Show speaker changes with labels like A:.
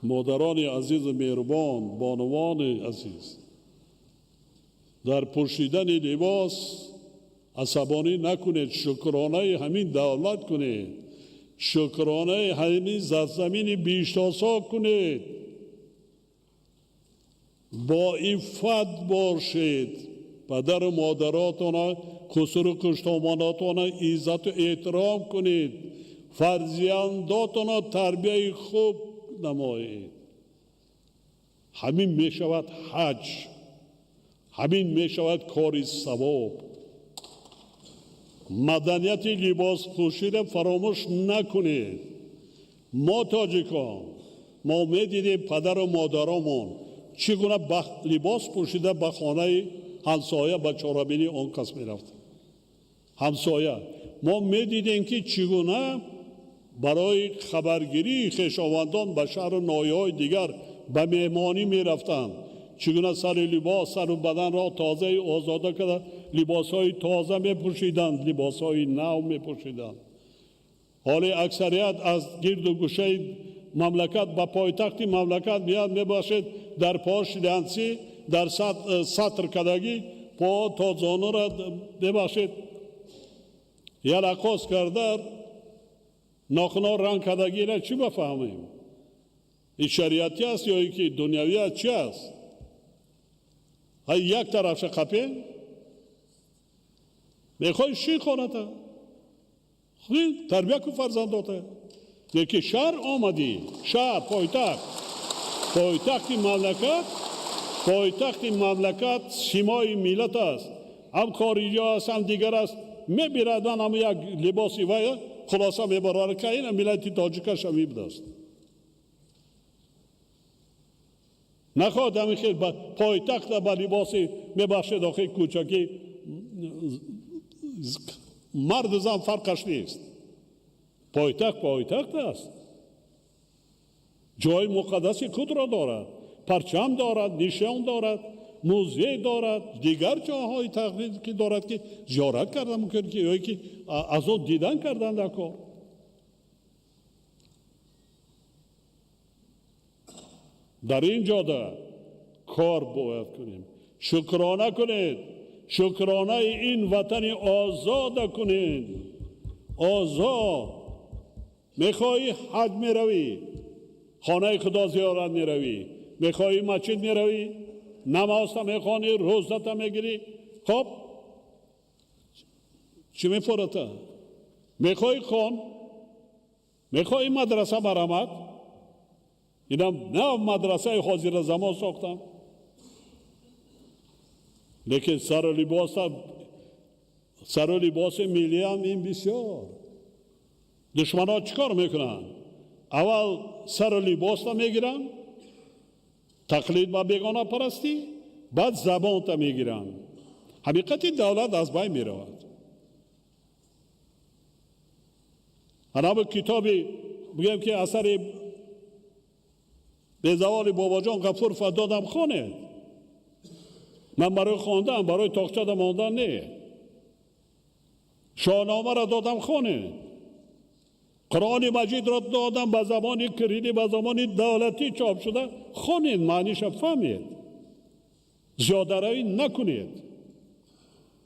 A: Модарони азизу меҳрубон, бонувони азиз, дар пӯшидани либос асабонӣ накунед, шукронаи ҳамин давлат кунед, шукронаи ҳамин замини биҳиштосо кунед, бо иффат бошед, падару модаратонро, хусуру хешовандонатонро иззату эҳтиром кунед, фарзандонатонро тарбияи хуб намоед. Ҳамин мешавад ҳаҷ, ҳамин мешавад кори савоб. Маданияти либоспӯширо фаромӯш накунед. Мо тоҷикон, мо медидем падару модарамон чӣ гуна либос пӯшида ба хонаи ҳамсоя, ба чорабинии он кас мерафт. Ҳамсоя. Мо медидем, ки чӣ гуна барои хабаргирии хешовандон ба шаҳру ноҳияҳои дигар ба меҳмонӣ мерафтанд. Чӣ гуна сари либос, сару баданро тозаю озода карда, либосҳои тоза мепӯшиданд, либосҳои нав мепӯшиданд. Ҳоло аксарият аз гирду гӯшаи мамлакат ба пойтахти мамлакат меояд, мебошад дар пош лянси, дар сатр кардагӣ, по то зонуро мебошад ялақоз карда, нохуно ранг кардагиро чӣ бафаҳмем? Ин шариатӣ аст ё ин ки дунявӣ аст, чӣ аст? Ҳай як тарафша қапен, мехоҳӣ ши хоната, тарбия кун фарзандота. Лекин шаҳр омадӣ, шаҳр, пойтахт, пойтахти мамлакат, пойтахти мамлакат симои миллат аст. Ҳам хориҷиҳо аст, ҳам дигар аст. Мебирад ман ҳам як либоси вай, хулоса мебарад, ки ин миллати тоҷикаш ҳам ибдаст. Нахоҳад ҳамин хел ба пойтахта ба либоси мебахшед охи кӯчакӣ, марду зан фарқаш нест. Пойтахт пойтахт аст. Ҷои муқаддаси худро дорад, парчам дорад, нишон дорад, музей дорад, дигар ҷоҳои тақдир ки дорад, ки зиёрат кардан мумкин, ки ё ки аз он дидан кардан дар кор. Дар ин ҷода кор бояд кунем. Шукрона кунед, шукронаи ин ватани озода кунед. Озод. Мехоҳӣ ҳаҷ меравӣ, хонаи Худо зиёрат меравӣ, мехоҳӣ масҷид меравӣ, намозта мехонӣ, рӯзата мегирӣ. Хоб чӣ мефората? Мехоҳӣ хон, мехоҳӣ мадраса барамад. Инам нав мадрасаи ҳозира замон сохтам, лекин сару либоси миллиам ин бисёр. Душманҳо чӣ кор мекунанд? Аввал сару либосро мегиранд, тақлид ба бегонапарастӣ, баъд забонта мегиранд. Ҳақиқати давлат аз байн меравад. Ҳанабу китоби бигӯем ки асари безаволи Бобоҷон Ғафуров додам хонед. Ман барои хондан, барои тоқчада мондан не. Шоҳномаро додам хонед. Қуръони Маҷидро додам ба забони кирилӣ, ба забони давлатӣ чоп шуда, хонед, маъниша фаҳмед. Зиёдаравӣ накунед.